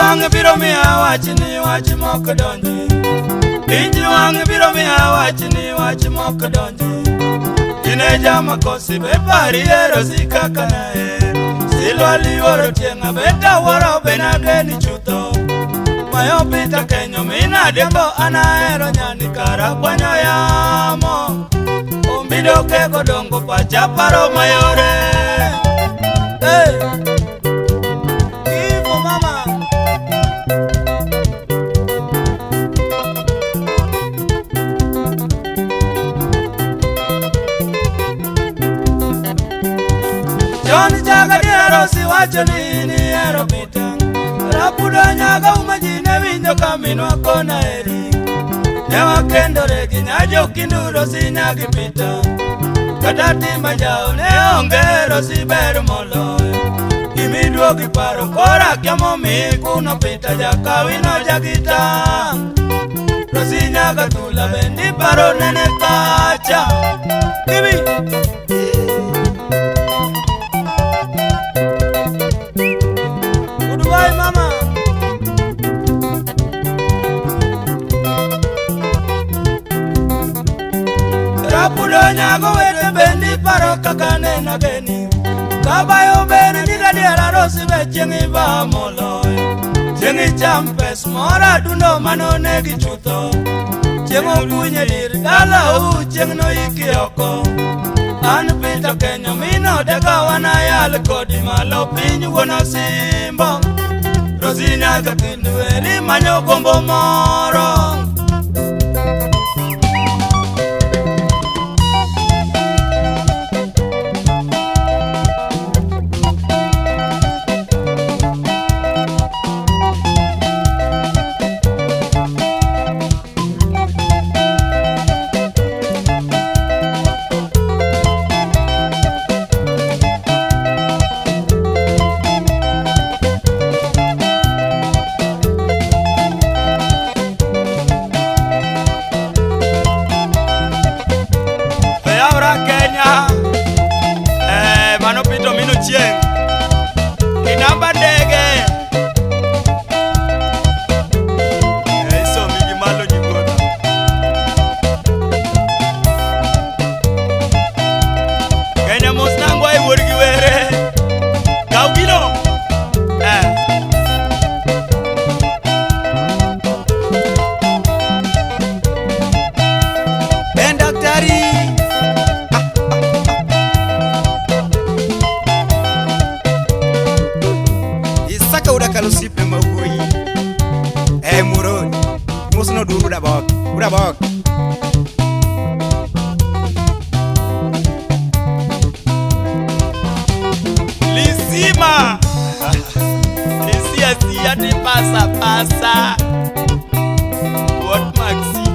wang' biro miya wach ni wach mok donji. Ich wang' biro miya wach ni wach mok donji. Ine jama kosi be pari ero si kaka nae. Silwa lioro tieng'a beta wuoro be nageni chutho. Mayo pita kenyo mina dembo anahero nyani kara kwanyo yamo. Ombido kego dongo pacha paro mayore. Hey! Kifo mama. John chaga diero si wacho ni nihero pita. Rapudo nyaga uma ji ne winjo ka minwa kona eri. Ne wakendore gi nyajo kinduro si nyagi pita. Kata timba njao ne onge Rosi ber moloyo. Gimiduogi paro kora kia momi kuno pita jakawino jagita. Rosi nyaga tula bendi paro nene kacha. Gibi. Goodbye mama. Rapudo nyago wete bendi paro kaka nena geni. Kabayo beri ni gadiera Rosi be chieng' iba moloyo. Chieng' icham pes mora dundo mano negi chutho. Chieng' okunye dir dalau chieng' noiki oko. An pita kenyo mino dega wanayal kodi malo piny wuon osimbo. Rosi nyaga kindu eri manyo gombo moro. Kenya, mano pito mino chieng' kinamba ndege isomi gi malo nyigona. Kenya mos nangwa e wuod gi were kaw gino. Ben daktari. Isaka uda kalosipe mawuoyi e muroni mosno dur uda bok uda bok. Lisima Lisia sia ti pasa pasa. What maxi.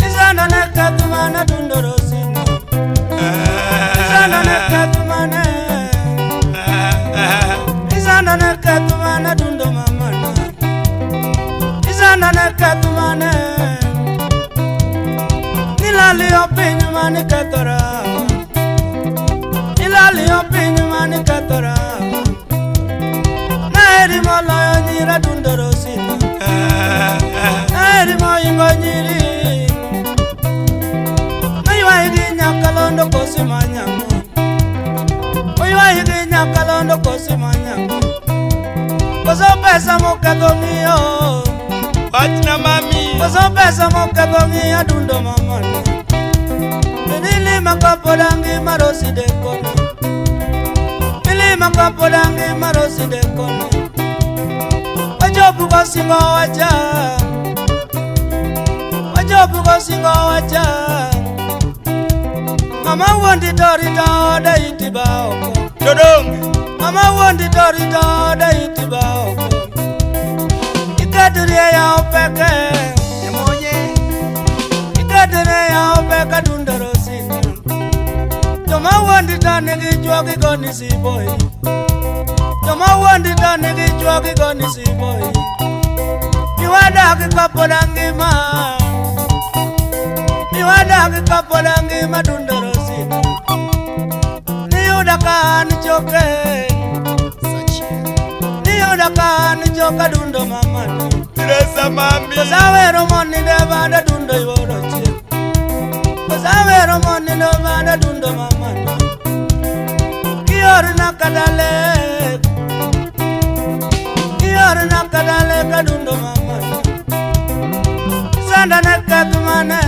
Isana ne katumana dundo Rosina. Isana ne katumana. Isana ne katumana dundo mamana. Isana ne katumana. Nilali opiny mani katora. Nilali opiny mani katora. Naeri moloyo nyira dundo Rosina. Naeri moingo nyiri. Oywaigi nyakalondo kosi manyango. Oywaigi nyakalondo kosi manyango. Koso pesa moketho ng'iyo. Wachna mami. Koso pesa moketho ng'iyo dundo mamana. Milima kapod angima Rosi dekono. Milima kapod angima Rosi dekono. Wachopo kosingo wacha. Wachopo kosingo wacha. Mama wuondi to rito ode itiba oko. Dodong. Mama wuondi to rito ode itiba oko. Iketri e yawo peke. Nyamonye. Iketri e yawo peke dundo Rosina. Joma wuondi to nigi chwo goni siboi. Joma wuondi to nigi chwo goni siboi. Miwadagi kapod angima. Miwadagi kapod angima dundo Rosina. kadundo mamana. Teresa mami. Kosawero monindo bada dundo yuoro chieng'. Kosawero monindo bada dundo mamana. Kiorna kadale. Kiorna kadale kadundo mamana. Sanda na kadmane.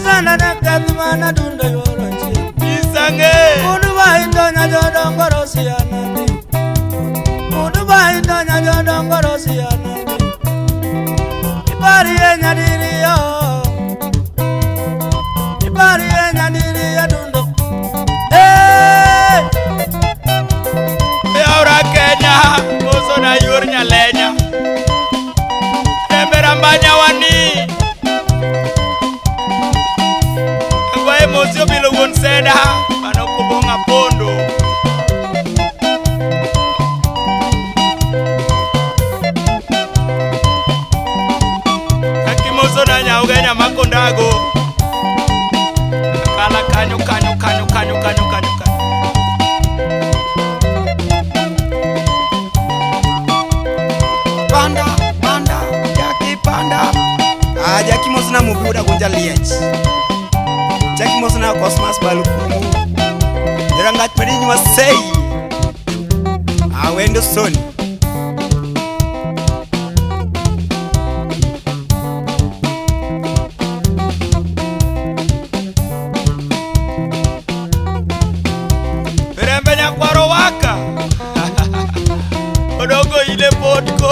Sanda na kadmana dundo yuoro chieng'. Isange. Uduba itonya jodongo rosiana di. Uduba itonya jodongo rosiana di. Ibari enyadiriyo. Ibari enyadiriyo dundo. Hey! Yaura Kenya. Moso na yor nyalenya. Tembe rambanya wani. Agwaye mosi obilo wuon seda. Mano kobong' apondo. Kakimoso na nyaugenya makondago. Akala kanyo kanyo kanyo kanyo kanyo kanyo kanyo. Panda, panda, Jackie panda. Ah, Jackie mosna mubuda gunja liech. Jackie mosna Cosmas Balukumu. Jarangat madini wasei. Awendo soni. Rembe nyakwaro waka. Odongo ile podko.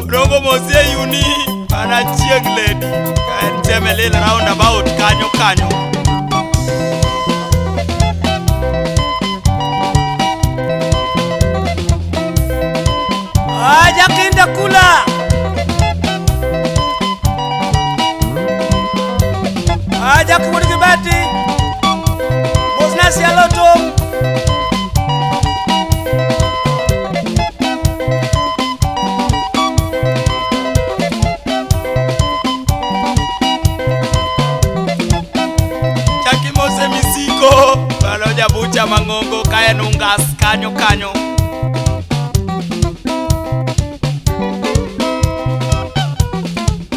Odongo mosie uni. Ana chieng lady. Ka en Chemelil roundabout kanyo kanyo. Aja kinda kula. Aja kuwuod gi beti. Mosna sialo tong'. Chaki mose misiko. Mano jabucha mang'ongo ka en ungas kanyo kanyo.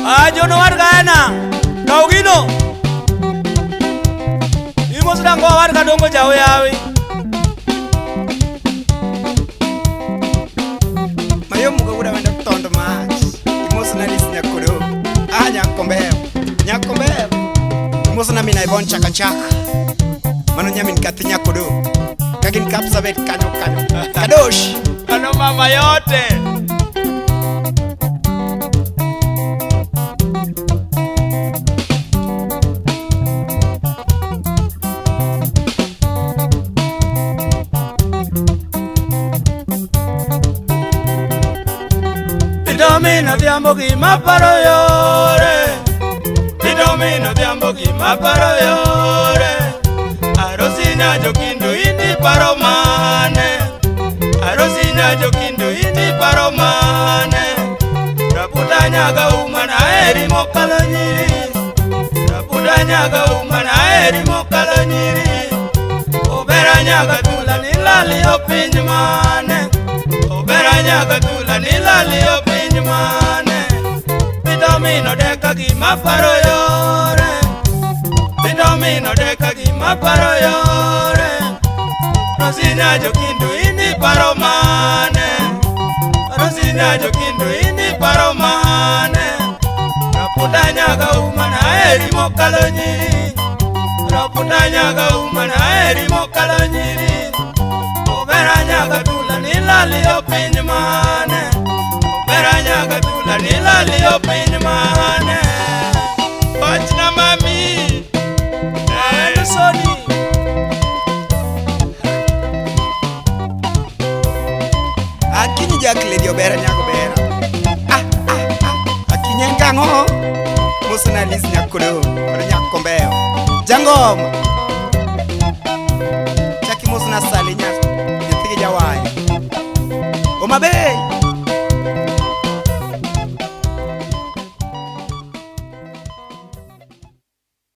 Ajono war gaena. Kaw gino. Imos dango war kadongo jawe yawi. Mayomu ga wendo tondo mach. Imosna lis nyakodo. Ah, nyakombeo. Nyakombeo. Imosna mina Ivon chaka chaka. Mano nyamin kathi nyakodo. Kagin kapsabet kanyo kanyo. Kadosh. Mano mama yote. Idomina dhiambo gima paro yore. Idomina dhiambo gima paro yore. Arosi nyajo kindo indi paro mane. Arosi nyajo kindo indi paro mane. Raputa nyaga umana eri mokalo nyiri. Raputa nyaga umana eri mokalo nyiri. Obera nyaga tula nilali opiny mane. Obera nyaga tula nilali opiny mane. Bidomino deka gima paro yore. Bidomino deka gima paro yore. Rosina jokindo indi paro mane. Rosina jokindo indi paro mane. Raputa nyaga umana eri mokalo nyiri. Raputa nyaga umana eri mokalo nyiri. Obera nyaga tula nilali opiny mane. Obera nyaga tula nilali opiny mane. Wachna mami. Awendo soni. Akinyi Jack Lady Obera nyago bera. Ah ah ah. Akinyi en kang'o? Mosna lis nyakodo. Kod nyakombeo. Jangoma. Chaki mosna sali nya. Nyathigi jawaya. Oma Bay.